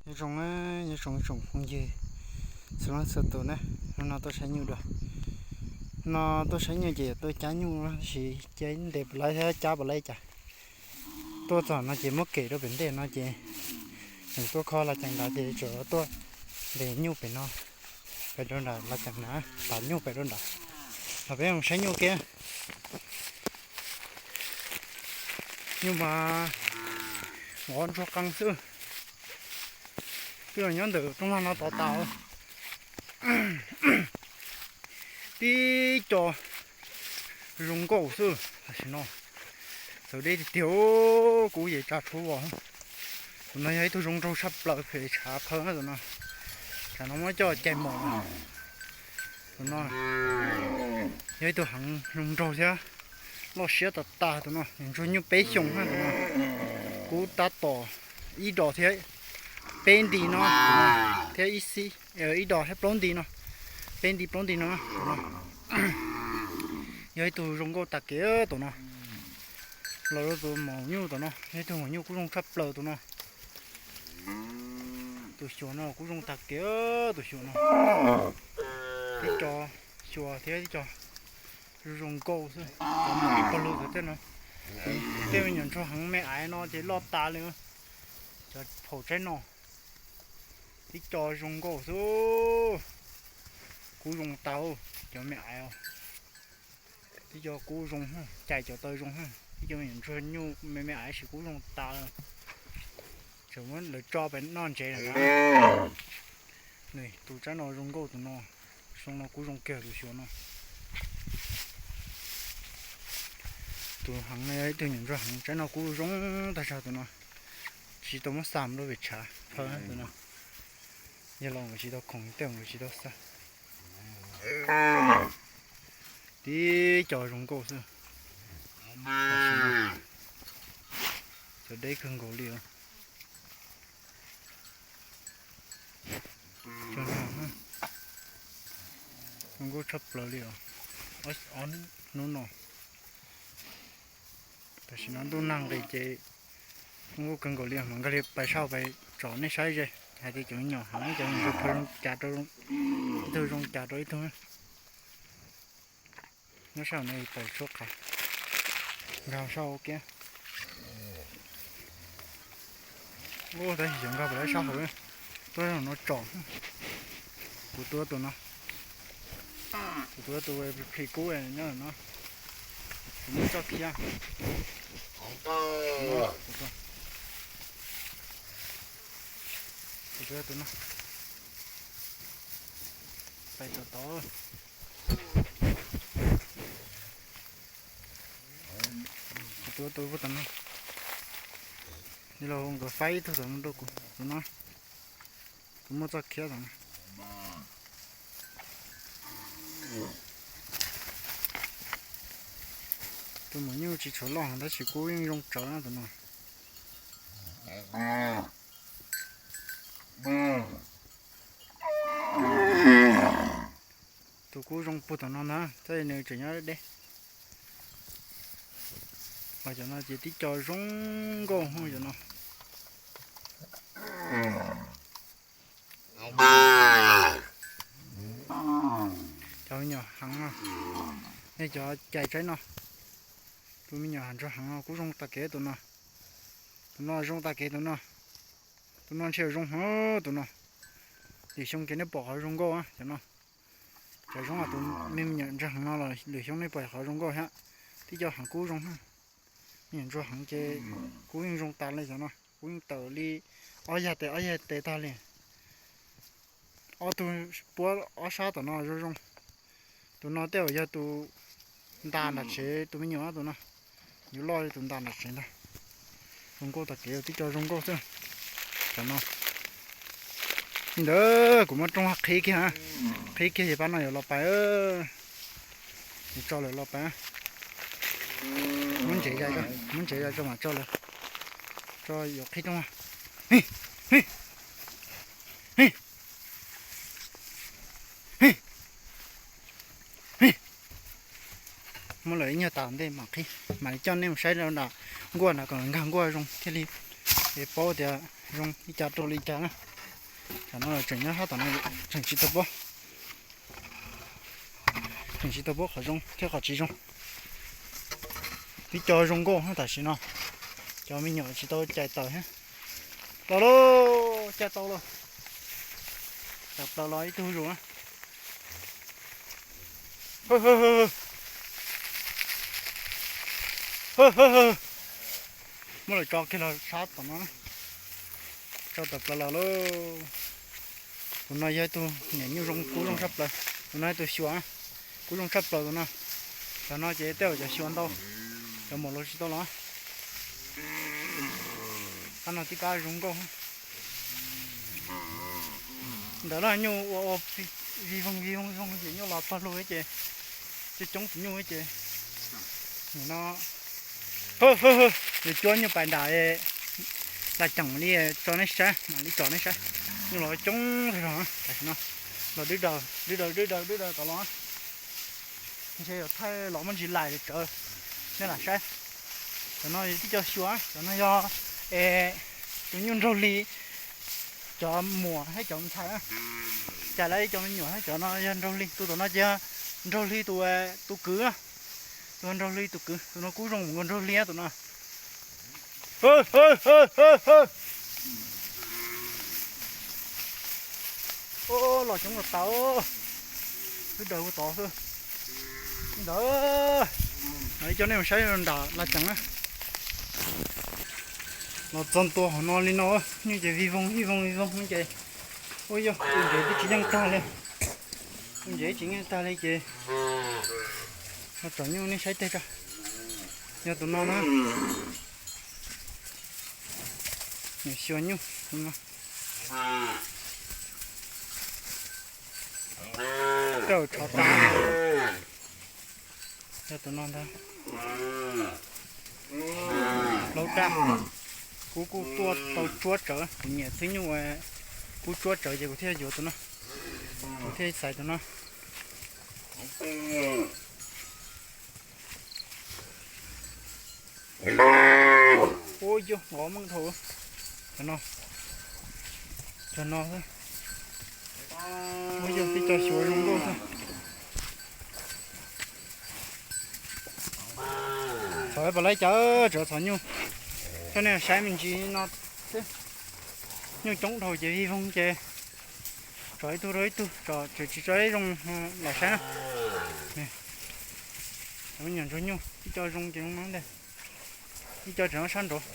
Nyob zoo, nyob zoo tsoom phooj ywg txhua leej txhua tus na, hnub no tuaj saib nyuj dua. No tuaj saib nyuj ces yuav tuaj cab nyuj tab sis cab ntes puas laib thiab cab puas laib cas. Tuaj txog no ces muab kem rau pem ntej no ces tseem tuaj kho los caas nrad ces tseem tuaj ntes nyuj pem no, pem rau nram los caas nrad, tas nyuj pem rau nrad. Los peb mus saib nyuj kiag. Nyuj mas ov ntsuag qees xwb. Twb los nyob ntawm rooj vag no tod tas. Tib co zoo nkauj xwb tam sim no. Txawv deb tiag tiag, kub yeej tsa tshuav vos. Tus no yog ib tug zoo nraug tshaj plaws phem tshav phawj tus no. Tsam no muab coj cais mom. Tus no yog ib tug heev zoo nraug thiab loj siab tas tas tus no, ntsuag nyuj peb xyoos na tus no. Kub tab tom ib dos thiab peb nti no, thiab ib xib, ib dos thiab plaub nti no, peb nti plaub nti no tus no. Yog ib tug zoo nkauj tag kev tus no. Los rau tus maum nyuj tom no, yog ib tug maum nyuj kub zoo tshaj plaws tus no. Tus xyuas no kub zoo tag kev tus xyuas no. Tib co xyuas thiab tib co zoo zoo nkauj xwb. Cov maum pawg lug tej no, tej me nyuam ntsuag heev me aiv no ces loj tas li. Cov phaum tsaib no, tib co zoo nkauj xwb. Kub zoo tag, cov me aiv. Tib co kub zoo, cais cov taw zoo. Tib co me nyuam ntsuag nyuj me me aiv sis kub zoo tas. Tseem muab lawv tso pem noj ntsev lawm. Tus tsaib no zoo nkauj tus no, xyoo no kub zoo kiag tus xyuas no. Tus heev no yog ib tug nyuam ntsuag heev, tsaib no kub zoo tag zog tus no. Tsis tau muab xa rau pem tshav phawj tus no. Yog los nkawd tsis tau khoom tej nkawd tsis tau xa. Tib co zoo nkauj xwb. Cov deb kawg nkaus li os. Zoo nkauj tshaj plaws li os. Ob hnub no, tam sim no ntuj nag nqis ces zoo nkauj kawg nkaus li os. Mas nkag li pais sab hauv pais tsom nej saib ze, hais tias cov me nyuam heev, cov me nyuam zoo cas rau ib tug, zoo cas rau ib tug. Nyob sab hauv no pais tshuab qhav, nkag sab hauv kiag. Tab sis xyov nkag puas laib sab hauv, tuaj no tsom. Kuv tua tus no, kuv tua tus phim kub nyob no, kuv muab tso khiav. Kuv tua tus no, pais tom tod. Kuv tua tus tom no, yog los nkawd faib ib tug tom no rau kuv tus no, kuv muab tso khiav tom no. Tus maum nyuj tsis tshua loj tab sis kub yeej zoo tsawv no tus no. Tus kub zoo puag tom no ntag, tab sis nws tseem nyob deb. Cov no ces tib co zoo nkauj cov no. Cov me nyuam heev no, nej cov cais tsaib no, tus me nyuam ntsuag heev no kub zoo tag kev tus no. Tus no zoo tag kev tus no. Tus no ntshe zoo heev tus no. Lwm xyoo ces nej pom qhov zoo nkauj cov no. Cov zoo tus me me nyuam ntsuag heev no los lwm xyoo nej pom qhov zoo nkauj thiab. Tib co heev kub zoo, me nyuam ntsuag heev ces kub yeej zoo tas li cov no, kub yeej tawm li ob yag tes ob yag tes tag li. Ob tug puab ob sab tom no zoo zoo. Tus no tej zaum yog tus ntas nram tsev tus me nyuam tus no, yuav loj li tus ntas nram tsev ntag. Zoo nkauj tag kev, tib co zoo nkauj xwb. Cov no, li ntawd kuv muab rooj vag qhib kiag, qhib kiag ces pab no yuav los pais, yuav tso lawm los pais. Muab ntsev, muab ntsev ya tso mam tso lawm, tso yuav qhib rooj vag. Muab lawm ib nyuag tas ntej mam qhib, mam li coj nej mus saib rau nram nkuaj na kom nkag nkuaj zoo thiaj li paub tias zoo li cas rau li cas na. Tam no tseem nyob sab tom no, tseem tsis tau paub, tseem tsis tau paub qhov zoo thiab qhov tsis zoo. Tib co zoo nkauj tam sim no, cov me nyuam tsis tau cais tawm thiab. Los lauj, cais tau los. Tawm plaws los ib tug zus na. Muab lawm tso kiag los sab tom no, tso tawm plaws los lauj. Tus no yog tus niam nyuj zoo kub zoo tshaj plaws. Tus no yog tus xyuas kub zoo tshaj plaws tus no. Cov no ces tej zaum cov xyuas ntau, cov maum los tsis tau los. Qab no tib qab zoo nkauj. Ntawd los nyuj ua ua vij voog vij voog vij voog ces nyuj los pog lug ces coob coob tus nyuj ces nim no yuav cuab nyuj pais nram laj ceem mam li tso nej saib, mam li tso nej saib. Nyuj los coob zog tam sim no, los dwb daws dwb daws dwb daws dwb daws tom los. Ntshe yuav thaij los muaj ntsis lais tsawv nej lam saib. Cov no yog tib co xyuas, cov no yog es tus nyuj nraug hli cov muam thiab cov ntxhais. Cas lawv cov me nyuam thiab cov no yog nraug hli, tus tom no ces yog nraug hli tus, tus kwv, tus nraug hli tus kwv, tus no kub zoo mus nkaus nraug hli tus no. Los coob los tas, twb daws ua tod xwb. Ntawd, ib co nej mus saib nram laj ceem na. Los txog ntua hauv no li no, nyuj ces vij voog vij voog vij voog ces, ua yog tus ntsev twb tsis yeej tag li, tus ntsev tsis yeej tag li ces los tsom nyuj nej saib teg tso. Yog tus no na, niam xyuas nyuj no. Tej zaum tshov tas. Yog tus no ntag. Laub daj. Kuv kuj tuaj tau tsuab tsawv, kuv nyiam thwb nyuj, kuv tsuab tsawv ces kuv thiaj yuav tus no, kuv thiaj xaiv tus no. Ua yog ov meej dhau. Cov no, cov no xwb. Ua yog tib co xyuas zoo nkauj xwb. Txhom pom laib cas tseem txhom nyuj. Coj nej saib me ntsis no xwb. Nyuj coob dhau ces vij voog ces tsom ib tug rau ib tug, tsom tseem tsis tso ib zoo los saib na. Cov me nyuam ntsuag nyuj ib co zoo ces zoo no ntag. Ib co tseem nyob sab nraud.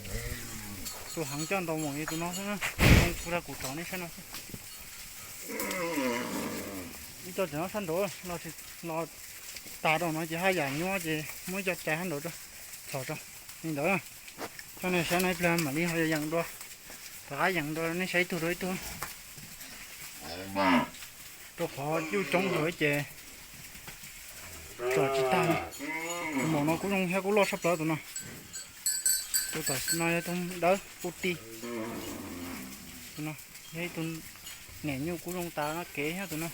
Tus heev coj ntau mus yog tus no xwb na. Zoo kuv tag kuv tsom nej saib no xwb. Ib co tseem nyob sab nraud, los tag rau no ces haj yam nyuaj ces muab ib co cais sab nraud tso, txhom tso. Li ntawd, coj nej saib no ib pliag mam li ho yeem dua, rov qab yeem dua nej saib ib tug rau ib tug. Rau qhov nyuj coob heev ces tsom tsis tag. Tus maum no kuj zoo thiab kuj loj tshaj plaws tus no. Tus tam no yog tus dawb kuj ti. Tus no yog ib tug niam nyuj kuj zoo tas kev thiab tus no.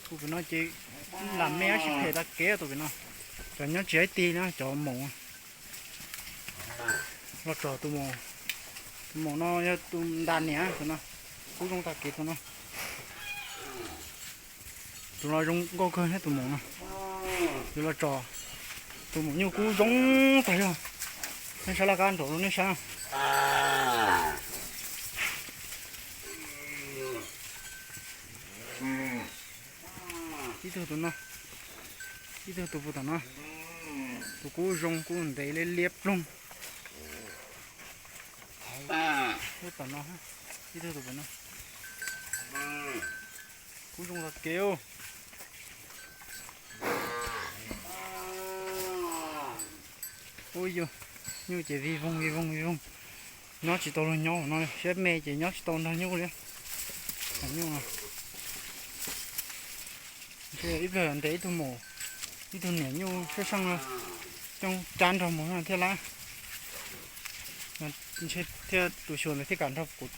Tus pem no ces lam me tab sis phem tas kev tus pem no. Cov nyob tsis ib ti na cov maum. Los tsom tus maum, tus maum no yog tus ntas niam tus no, kuj zoo tas kev tus no. Tus no zoo nkauj kawg thiab tus maum no. Yus los tsom tus maum nyuj kuj zoo tag zog. Nej saib laj kab nraud rau nej saib. Ib tug tus no, ib tug tus puag tom no, tus kuj zoo kuj ntev liab liab ploog. Tom no, ib tug tus puag no, kuj zoo tag kev. Ub yus, nyuj ces vij voog vij voog vij voog, nyob tsis tau luag nyob no, siab me ces nyob tsis tau nrog nyuj li. Nyuj no, ib pliag ntes ib tug maum, ib tug niam nyuj sab seej no, coj cab nrog mus thiaj lab. Ntshe thiaj tus xyuas ntawd thiaj kam nrog kuv,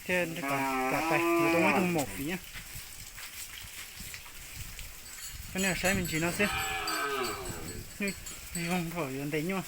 thiaj kam pais yuav tau muaj ib tug maum fiv. Koj nej saib me ntsis no xwb, nyuj zoo thaum yuav ntes nyuj.